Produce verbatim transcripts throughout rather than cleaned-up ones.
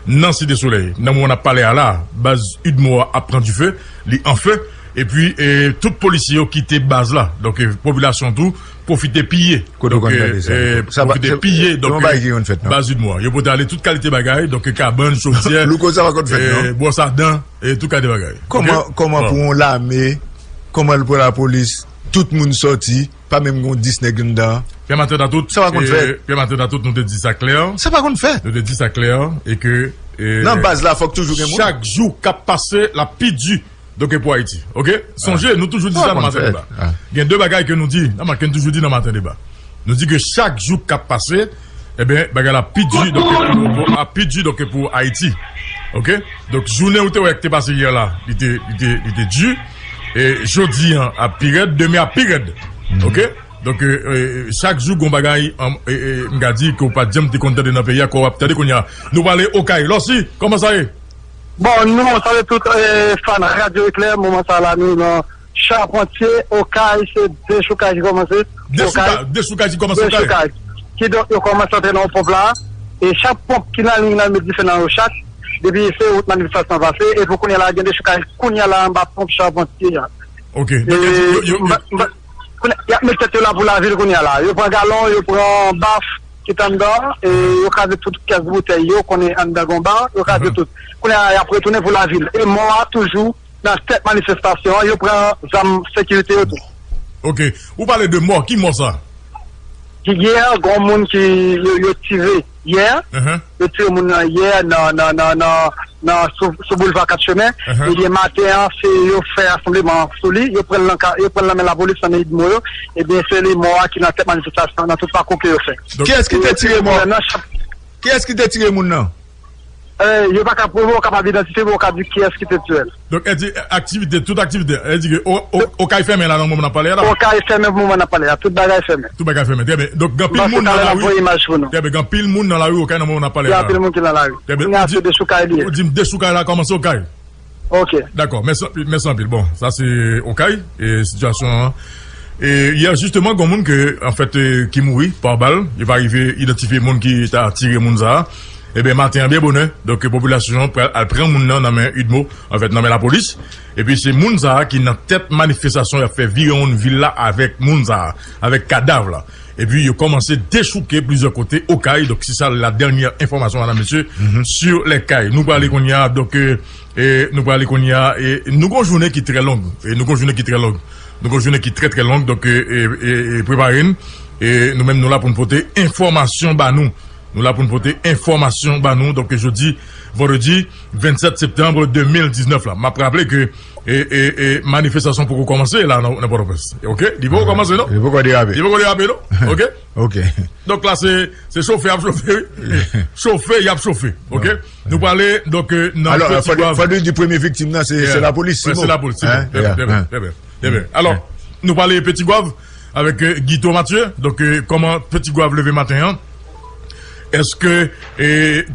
nan Site Solèy. Nan moman n ap pale a la, baz UDMO a ap pran dife, li an fe. Epi, e, tout polisye yo kite baz la. Donk, e, popilasyon tou pwofite piye. Kote w konn tande sa? Pwofite piye, donk, baz UDMO a. Yo pote ale tout kalite bagay, donk, kabann, chodyè, bwòs a dan, e tout kalite bagay. Kòman, kòman pou yon lame, kòman pou lapolis, tout moun sòti, pa menm gon dis nèg anndan? Pè Maten Datout, sa pa konn fèt. Pè Maten Datout, nou te di sa klè. Sa pa konn fèt. Nou te di sa klè, e ke, e, nan baz la, fòk toujou gen moun. Chak jou k ap pase, l ap pi di. Donk, e pou Ayiti. Oke? Sonje, nou toujou di sa nan Maten Deba. Gen de bagay ke nou di, nan ma-, ke nou toujou di nan Maten Deba. Nou di ke chak jou k ap pase, ebyen, bagay la pi di, donk, e pou, pou, ap pi di, donk, e pou Ayiti. Oke? Donk, jounen ou te wè k te pase yè la, li te, li te, li te di. E jodi an ap pi rèd, demen ap pi rèd. Oke? Donk, e, e, chak jou gon bagay, an, e, e, m ka di ke w pa t janm te konn tande nan peyi a, ke w ap tande kounye a. Nou prale Okay. Lòsi, kòman sa ye? Bon, nou salye tout, e, fan Radio Éclair. Moman sa la, nou nan Chapantye, Okay, se dechoukay ki kòmanse. Dechoukay, dechoukay ki kòmanse Okay. Dechoukay. Kidonk, yo kòmanse antre nan yon ponp la. E chak ponp ki nan liy nan met dife nan yo chak. Depi se wout manifestasyon an pase. E pou kounye a la, gen dechoukay kounye a la anba ponp Chapantye a. Oke. Donk, yo, yo, yo, kounye, y ap met tèt yo la pou lavil kounye a la. Yo pran galon, yo pran baf ki t anndan, e yo kraze tout kès boutèy yo, konnen anndan gon ba, yo kraze tout. Kounye a, y ap retounen pou lavil. E mò a toujou nan tèt manifestasyon an, yo pran zam sekirite yo tou. Oke. Ou pale de mò, ki mò sa? Yè, gon moun ki yo, yo tire yè, yo tire moun nan yè nan, nan, nan, nan, nan sou, sou boulva Kat Chemen. Ebyen, maten an, se yo fè rasanbleman sou li, yo pran l nan ka, yo pran l nan men lapolis, nan men UDMO yo. Ebyen, se li mò a ki nan tèt manifestasyon an, nan tout pakou ke yo fè. Kiyès ki te tire mò? Kiyès ki te tire moun nan? E, yo pa ka pwouve, yo kapab idantifye, men yo ka di kiyès ki te tire l. Donk, e di, aktivite, tout aktivite, e di ke o, o, Okay fèmen la nan moman n ap pale a la? Okay fèmen pou moman n ap pale a, tout bagay fèmen. Tout bagay fèmen, trè byen. Donk, gen anpil moun nan lari. Trè byen, gen anpil moun nan lari Okay nan moman n ap pale a la. Gen anpil moun ki nan lari. Trè byen. Kounye a, se dechoukay li ye. Ou di m dechoukay la kòmanse Okay. Oke. Dakò, mèsi anpil, mèsi anpil. Bon, sa se Okay, e sitiyasyon an. E yè, jisteman, gen moun ke, anfèt, e, ki mouri pa bal, yo pa rive idantifye moun ki ta tire moun sa a. Ebyen, maten an, byen bonè, donk, popilasyon an pral al pran moun nan nan men UDMO, anfèt, nan men lapolis. Epi, se moun sa a ki nan tèt manifestasyon y ap fè vire wonn vil la avèk moun sa a, avèk kadav la. Epi, yo kòmanse dechouke plizyè kote Okay. Donk, se sa la dènyè enfòmasyon, madam, mesye, sur les Cayes. Nou prale kounye a, donk, e, e, nou prale kounye a, e, nou gon jounen ki trè long. E, nou gon jounen ki trè long. Nou gon jounen ki trè, trè long. Donk, e, e, e, e, prepare n. E, nou menm, nou la pou n pote enfòmasyon ba nou. Nou la pou n pote enfòmasyon ba nou. Donk, jodi, vandredi vennsèt septanm de mil diznèf la. M ap raple ke, e, e, e, manifestasyon poko kòmanse la nan, nan Pòtoprens. Oke? Li poko kòmanse, non? Li poko derape. Li poko derape, non? Oke? Oke. Donk la, se, se chofe y ap chofe, wi. Chofe, y ap chofe. Oke? Nou prale, donk, e, nan Peti Gwav. Alò, fò, fò nou di premye viktim nan, se, se lapolis, se lapolis, se trè byen, trè byen. Ebyen, alò, nou prale Peti Gwav avèk, e, Guito Mathieu. Donk, e, kòman Peti Gwav leve maten an? Èske, e,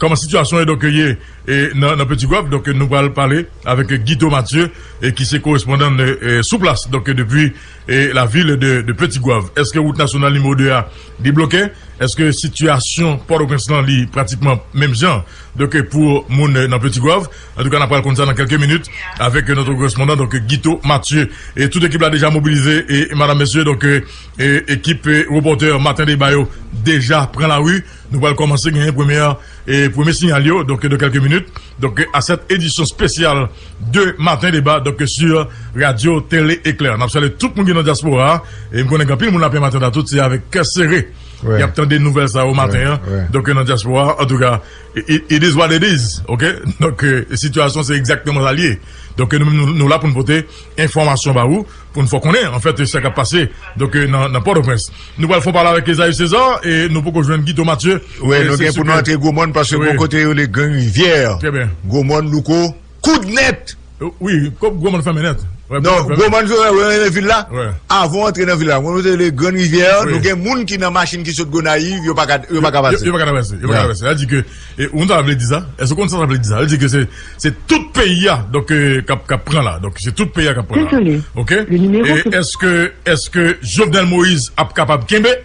kòman sitiyasyon an, donk, ye, e, nan, nan Peti Gwav? Donk, nou pral pale avèk Guito Mathieu, e, ki se korespondan n, e, sou plas, donk, depi, e, lavil de, de Peti Gwav. Èske wout nasyonal nimewo de a, li bloke? Èske sitiyasyon Pòtoprens lan, li pratikman menm jan? Donk, pou moun nan Peti Gwav. Antouka, n ap pral konn sa nan kèlke minit avèk notre correspondant, donk, Guito Mathieu. E tout ekip la deja mobilize. E, madam, mesye, donk, e, e, ekip, e, repòtè Maten Deba yo deja pran lari. Nou pral kòmanse genyen premyè, e, premye siyal yo, donk, de kèlke minit. Donk, à cette édition spéciale de Matin Débat, donk, sur Radio Télé Éclair. N ap salye tout moun ki nan dyaspora a. E m konnen gen anpil moun la pen maten la, tout se avèk kè sere. Y ap tande nouvèl sa yo maten an. Donk, nan dyaspora, antouka, it, it is what it is, oke? Donk, e, sitiyasyon se egzakteman sa l ye. Donk, nou, nou, nou la pou n pote enfòmasyon ba ou, pou n fè w konnen, anfèt, sa k ap pase, donk, e, nan, nan Pòtoprens. Nou pral fè yon pale avèk Esaü César, e nou poko jwenn Guito Mathieu. Wi, nou gen pou nou antre Gwomòn, paske gon kote yo rele Grenn Rivyè. Trè byen. Gwomòn, Louko, koud nèt! Wi, kòm Gwomòn fèmen nèt. Non, Gwomòn, wi, wi, wi, vil la. Avan w antre nan vil la, Gwomòn, se le Grann Rivyè, nou gen moun ki nan machin ki sot Gonayiv, yo pa ka, yo pa ka pase. Yo pa ka travèse, yo pa ka travèse. Sa di ke, e, ou konn sa sa vle di sa? Èske ou konn sa sa vle di sa? Sa di ke se, se tout peyi a, donk, e, k ap, k ap pran la. Donk, se tout peyi a k ap pran la. Oke? E èske, èske Jovenel Moïse ap kapab kenbe?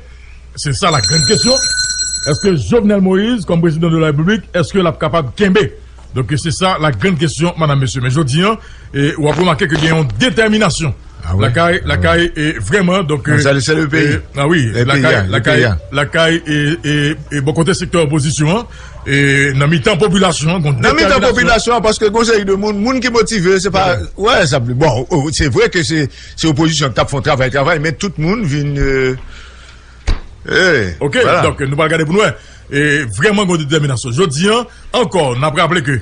Se sa la grann kesyon. Èske Jovenel Moïse, kòm prezidan de la Repiblik, èske l ap kapab kenbe? Donk, se sa la grann kesyon, madam, mesye. Men jodi an, e, w ap remake ke gen yon detèminasyon lakay, lakay, e, vrèman, donk, e, se le peyi. A wi, lakay, lakay, lakay, e, e, e, bò kote sektè opozisyon an, e, nan mitan popilasyon an, gon detèminasyon. Nan mitan popilasyon an, paske gon seri de moun, moun ki motive, se pa, wè, sa, bon, o, se vre ke se, se opozisyon ki t ap fè yon travay, travay, men tout moun vin, e, E, ok, vwala. Donk, nou pral gade pou nou wè. E, vrèman, gon detèminasyon. Jodi an, ankò, n ap raple ke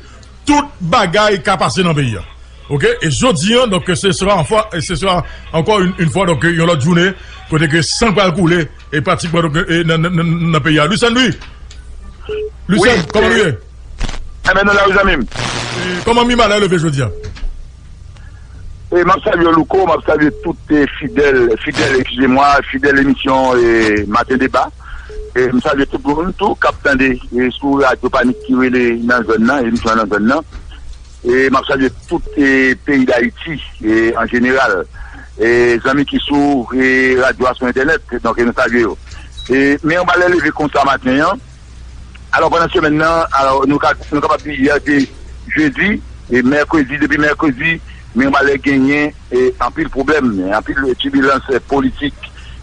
tout bagay ka pase nan peyi a. Ok? E jodi an, donk, se sera, anfwa, se sera ankò yon, yon fwa, donk, yon lòt jounen, kote ke san pral koule, e pratikman, donk, e, nan, nan, nan, nan peyi a. Lucian Louis! Lucian, kòman nou ye? Enben, nou la, wi, zanmi m. E, kòman Mibalè leve jodi a? E m ap salye Louko, m ap salye tout, e, fidèl, fidèl, eskize mwa, fidèl emisyon, e, Maten Deba. E m salye tout moun tou k ap tande, e, sou radyo Panik ki rele nan zòn nan, emisyon an nan zòn nan. E m ap salye tout, e, peyi Dayiti, e, an jeneral. E zanmi ki sou, e, radyo a, sou entènèt, donk, e nou salye yo. E, men yon balè leve konsa maten an, Alò, pandan semèn nan, alò, nou ka, nou kapab di yè te jedi, e mèkredi, depi mèkredi, Mibalè genyen, e, anpil pwoblèm, anpil tibilans, e, politik.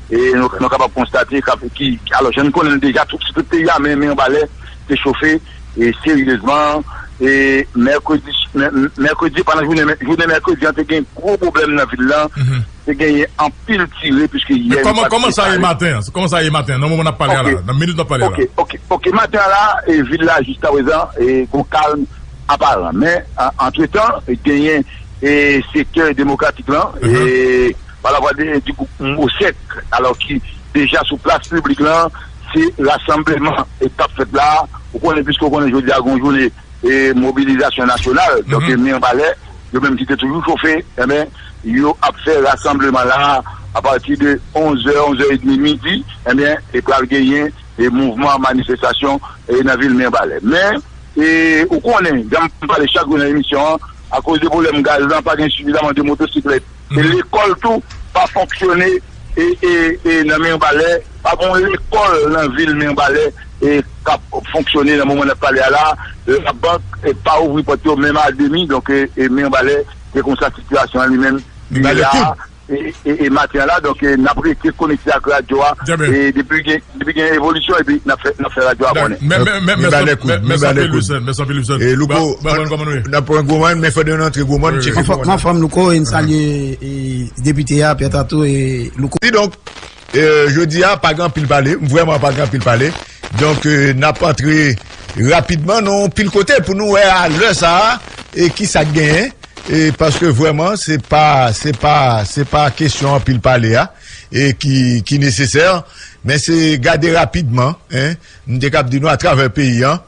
E nou, nou kapab konstate k ap, ki, alò, jan n konnen l deja, tout, tout peyi a, men, men Mibalè te chofe, e, seryezman, e mèkredi, mè-, mèkredi, pandan jounen, jounen mèkredi an, te gen gwo pwoblèm nan vil lan, te genyen anpil tire, piske yè... Men kòman, kòman sa ye maten an? Kòman sa ye maten an? Nan moman n ap pale a la, nan minit n ap pale a la. Ok, ok, ok. Maten an la, e, vil la, jiskaprezan, e, gon kalm aparan. Men, an, antretan, e, genyen, e, sektè demokratik lan, e, pa lavwa de, di gwoup Mosèk, alò ki deja sou plas piblik lan, se rasanbleman, e, k ap fèt la. Ou konnen, piske ou konnen jodi a gon jounen e mobilizasyon nasyonal. Donk, e, Mibalè, yo menm ki te toujou chofe, enben, yo ap fè rasanbleman la apati de onz è, onz è edmi midi, enben, e pral genyen, e, mouvman, manifestasyon, e, nan vil Mibalè. Men, e, ou konnen, jan m pale chak jou nan emisyon an, akoz de pwoblèm gaz lan, pa gen sifizaman de motosiklèt. E lekòl tou pa fonksyone, e, e, e nan Mibalè, pa gen yon lekòl nan vil Mibalè, e, k ap fonksyone nan moman n ap pale a la. Labank, e, pa ouvri pòt yo menm a demi, donk, e, e Mibalè, se konsa sitiyasyon an li menm li ye la. E, e, e maten an la, donk, e, n ap rete konekte ak radyo a, e depi gen Depi gen evolisyon, epi n ap fè, n ap fè radyo a konnen. Mèsi anpil, Wilson. Mèsi anpil, Wilson. E Louko, n ap pran gwo mòn, men fò nou rantre gwo mòn, tcheke gwo mòn. M anfòm, Louko, e n salye, e, depite a, Pierre Tato, e Louko. Kidonk, e, jodi a, pa gen anpil pale, vrèman pa gen anpil pale. Donk, e, n ap antre rapidman nan pil kote pou nou wè a lè sa a, e kisa k genyen. E paske vrèman, se pa, se pa, se pa kesyon anpil pale a, e ki, ki nesesè, men se gade rapidman, en, m te kab di nou atravè peyi an.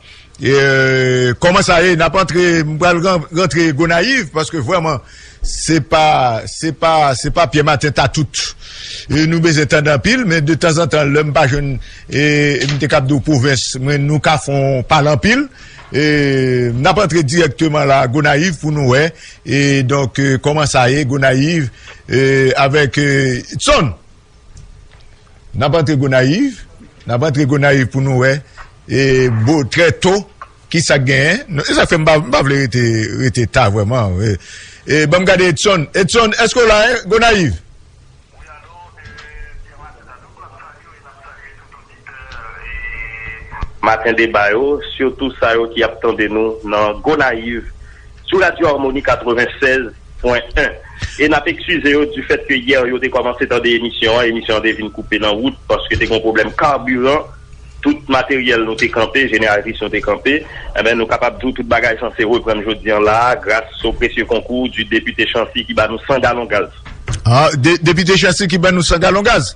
E, kòman sa ye, n ap antre, m pral ran-, rantre Gonayiv, paske vrèman, se pa, se pa, se pa Pyè Maten ta tout. E nou bezwen tande anpil, men de tanzantan, lè m pa jwenn, e, m te kab di w pwovens, men nou ka fè yon pale anpil. E, n ap antre dirèkteman la, Gonayiv, pou nou wè. E donk, e, kòman sa ye, Gonayiv, e, avèk, e, Edson. N ap antre Gonayiv, n ap antre Gonayiv pou nou wè, e, bo, trè to, ki sa k genyen. Non, e sa k fè m pa, m pa vle rete, rete ta vrèman. E, e, ban m gade Edson. Edson, èske w la, en, Gonayiv? Maten Deba yo, sitou sa yo ki ap tande nou nan Gonayiv, sou Radyo Harmony katrevennsèz pwen en. E n ap eskize yo di fèt ke yè yo te kòmanse tande emisyon an, emisyon an te vin koupe nan wout paske te gen yon pwoblèm kabiran. Tout materyèl nou te kanpe, jeneratris nou te kanpe. Enben, nou kapab di w tout bagay sanse reprann jodi an la a, gras o presye konkou di depite Chancy ki ba nou san galon gaz. Ah, de-, depite Chancy ki ban nou san galon gaz?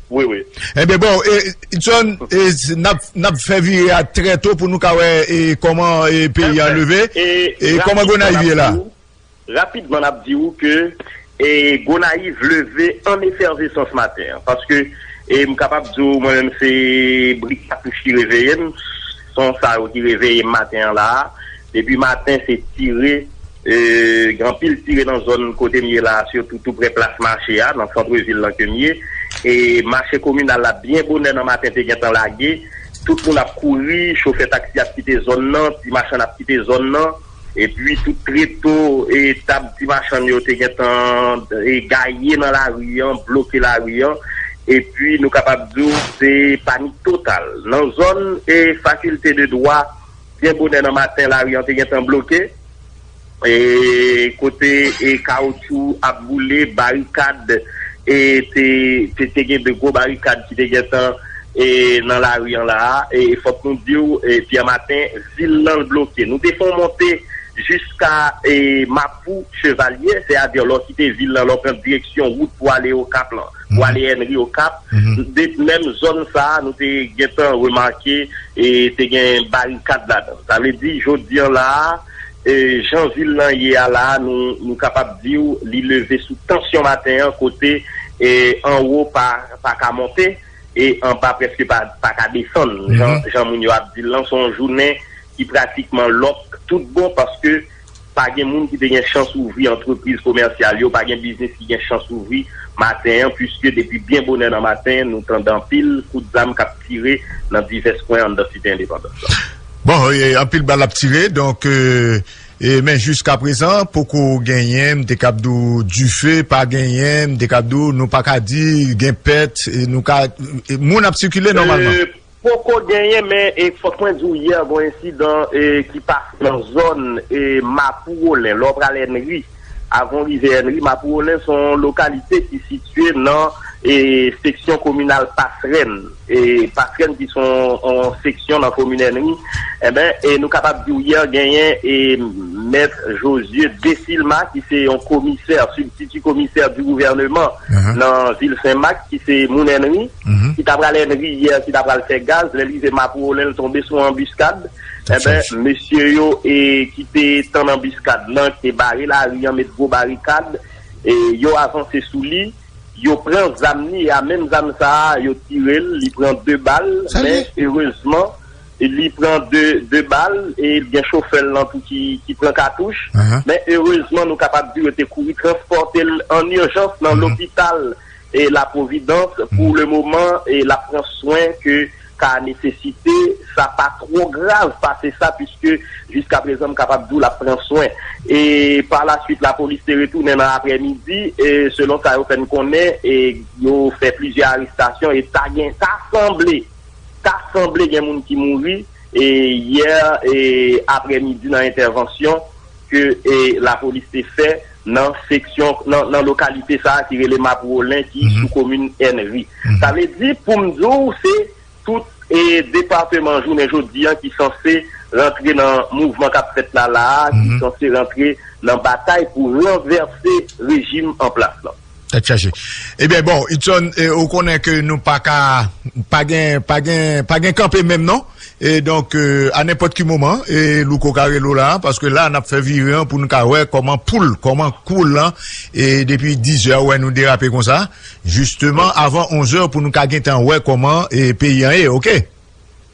Wi, wi. Enben, bon, e, John, e, n ap, n ap fè vire a trè to pou nou ka wè, e, kòman, e, peyi an leve, e, kòman Gonayiv ye la. Rapidman, n ap di w ke, e, Gonayiv leve an efèvesans maten an. Paske, e, m kapab di w, mwen menm, se bri katouch ki reveye m, son sa yo ki reveye m maten an la a. Depi maten, se tire, e, gen anpil tire nan zòn kote m ye la a, sitou tou prè plas mache a, nan sant vil lan ke m ye. E mache kominal la, byen bonè nan maten, te gentan lage. tout moun ap kouri, chofè taksi ap kite zòn nan, ti machann ap kite zòn nan, epi tout treto e tab ti machann yo te gentan e gaye nan lari an, bloke lari an, epi nou kapab di w se panik total. Nan zòn e fakilte de dwa, byen bonè nan maten, lari an te gentan bloke. E kote e kawotchou ap boule, barikad, e te, te, te gen de gwo barikad ki te gentan e nan lari an la a. E fòk nou di w, e Pyè Maten, vil lan l bloke. Nou te fè yon monte jiska e Mapou Chevalye, sètadi lè w kite vil lan, lè w pran direksyon wout pou ale Okap lan, pou ale Ènri Okap, de menm zòn sa a, nou te gentan remake e te gen barikad ladan. Sa vle di, jodi an la a, e jan vil lan ye a la a, nou, nou kapab di w li leve sou tansyon maten an, kote e anwo pa, pa ka monte e anba prèske pa, pa ka desann. Jan, jan moun yo ap di l lan, se yon jounen ki pratikman lòk tout bon, paske pa gen moun ki te gen chans ouvri antrepriz komèsyal yo, pa gen biznis ki gen chans ouvri maten an, piske depi byen bonè nan maten, nou tande anpil kout zam k ap tire nan divès kwen anndan Site Endepandans lan. Bon, e, anpil bal ap tire, donk, e, e, men jiska prezan, poko genyen, m te kab di w dife, pa genyen, m te kab di w, nou pa ka di gen pèt, e, nou ka, e, moun ap sikile nòmalman. E, poko genyen, men, e, fòk mwen di w, yè, gen yon ensidan, e, ki pase nan zòn, e, Mapou Wolen, lè w pral Ènri, avan w rive Ènri, Mapou Wolen se yon lokalite ki sitiye nan, e, seksyon kominal Pasrèn. E, Pasrèn ki se yon, yon seksyon nan komin Ènri, enben, e, nou kapab di w yè genyen, e, Mèt Josué Desilma, ki se yon komisè, sibtiti komisè di gouvèneman nan vil Senmak, ki se moun Ènri, ki ta pral Ènri yè, ki ta pral fè gaz, lè l rive Mapou Wolen, l tonbe sou anbiskad. Enben, mesye yo, e, ki te tann anbiskad lan, ki te bare lari an, met gwo barikad, e, yo avanse sou li, yo pran zam li, e a menm zam sa a, yo tire l, li pran de bal, men erezman, li pran de, de bal, e gen chofè l lan tou ki, ki pran katouch, men erezman, nou kapab di yo te kouri transpòte l an ijans nan lopital e La Providence, pou le moman, e l ap pran swen ke ka nesesite, sa pa twò grav pase sa, piske jiska prezan, m kapab di w l ap pran swen. E pa la suit, lapolis te retounen nan aprèmidi, e selon sa yo fè n konnen, e yo fè plizyè arestasyon, e ta gen, ta sanble, ta sanble gen moun ki mouri, e yè, e aprèmidi nan entèvansyon, ke, e, lapolis te fè nan seksyon, nan, nan lokalite sa a ki rele Mapou Wolen, ki sou komin Ènri. Sa vle di, pou m di w, se tout, e, depatman jounen jodi an ki sanse rantre nan mouvman k ap fèt la, la a, ki sanse rantre nan batay pou ranvèse rejim an plas lan. Tèt chaje. Ebyen, bon, Hudson, e, ou konnen ke nou pa ka, pa gen, pa gen, pa gen kanpe menm non. E donk, e, a nenpòt ki moman, e, Louko ka rele w la, paske la, n ap fè vire an pou nou ka wè kòman poul, kòman koul lan, e depi diz è, wè nou derape konsa. Jisteman, avan onz è, pou nou ka gentan wè kòman, e, peyi an ye, oke?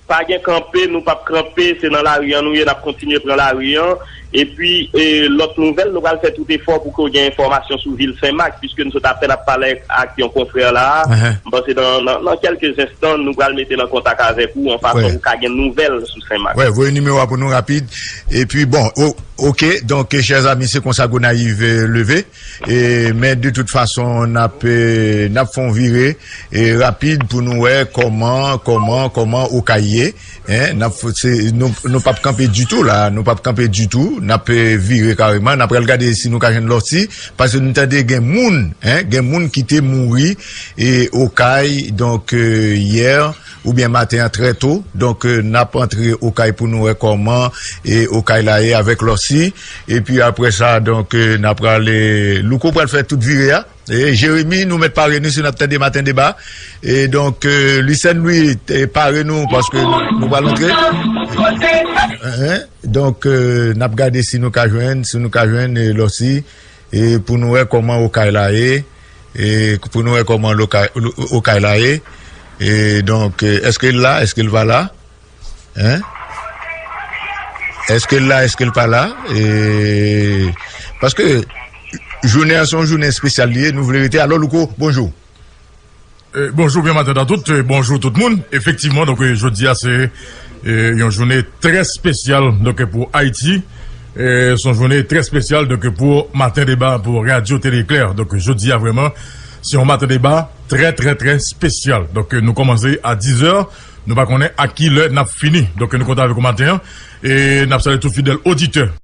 Pa gen kanpe, nou p ap kanpe, se nan lari an nou ye, n ap kontinye pran lari an. Epi, e, lòt nouvèl, nou pral fè tout efò pou ke w gen enfòmasyon sou vil Senmak, piske nou sot apèn ap pale ak, ak yon konfrè la a. M panse nan, nan, nan kèlke zenstan, nou pral mete l an kontak avèk ou, an fason pou w ka gen nouvèl sou Senmak. Wè, voye nimewo a pou nou rapid. Epi, bon, o-, oke, donk, chè zami, se konsa Gonayiv, e, leve. E, men de tout fason, n ap, e, n ap fè yon vire, e, rapid pou nou wè kòman, kòman, kòman Okay ye. Hein, n ap fè, se, nou, nou p ap kanpe ditou la, nou p ap kanpe ditou, n ap, e, vire kareman, n ap pral gade si nou ka jwenn Lòsi, paske nou tande gen moun, hein, gen moun ki te mouri, e, Okay, donk, e, yè, oubyen maten an trè to, donk, e, n ap antre Okay pou nou wè kòman, e, Okay la ye avèk Lòsi, epi apre sa, donk, e, n ap prale, Louko pral fè tout vire a. E, Jeremi, nou mèt pare nou si n ap tande Maten Deba. E donk, e, Lisèn Lwi, e, pare nou paske nou, nou pral antre. Hein? Donk, e, n ap gade si nou ka jwenn, si nou ka jwenn, e, Lòsi, e, pou nou wè kòman Okay la ye, e, pou nou wè kòman Okay, Okay la ye. E donk, e, èske l la, èske l pa la? Hein? Èske l la, èske l pa la? E, paske jounen an se yon jounen espesyal li ye, nou vle rete. Alò, Louko, bonjou. Eh, bonjou, byen maten a tout. Eh, bonjou tout moun. Efektivman, donk, eh, jodi a se, eh, yon jounen trè espesyal, donk, eh, pou Ayiti. Eh, se yon jounen trè espesyal, donk, eh, pou Maten Deba, pou Radyo Tele Eklè. Donk, jodi a vrèman, se yon Maten Deba trè, trè, trè espesyal. Donk, eh, nou kòmanse a diz è. Nou pa konnen a ki lè n ap fini. Donk, eh, nou kontan avèk ou maten an. E n ap salye tout fidèl oditè.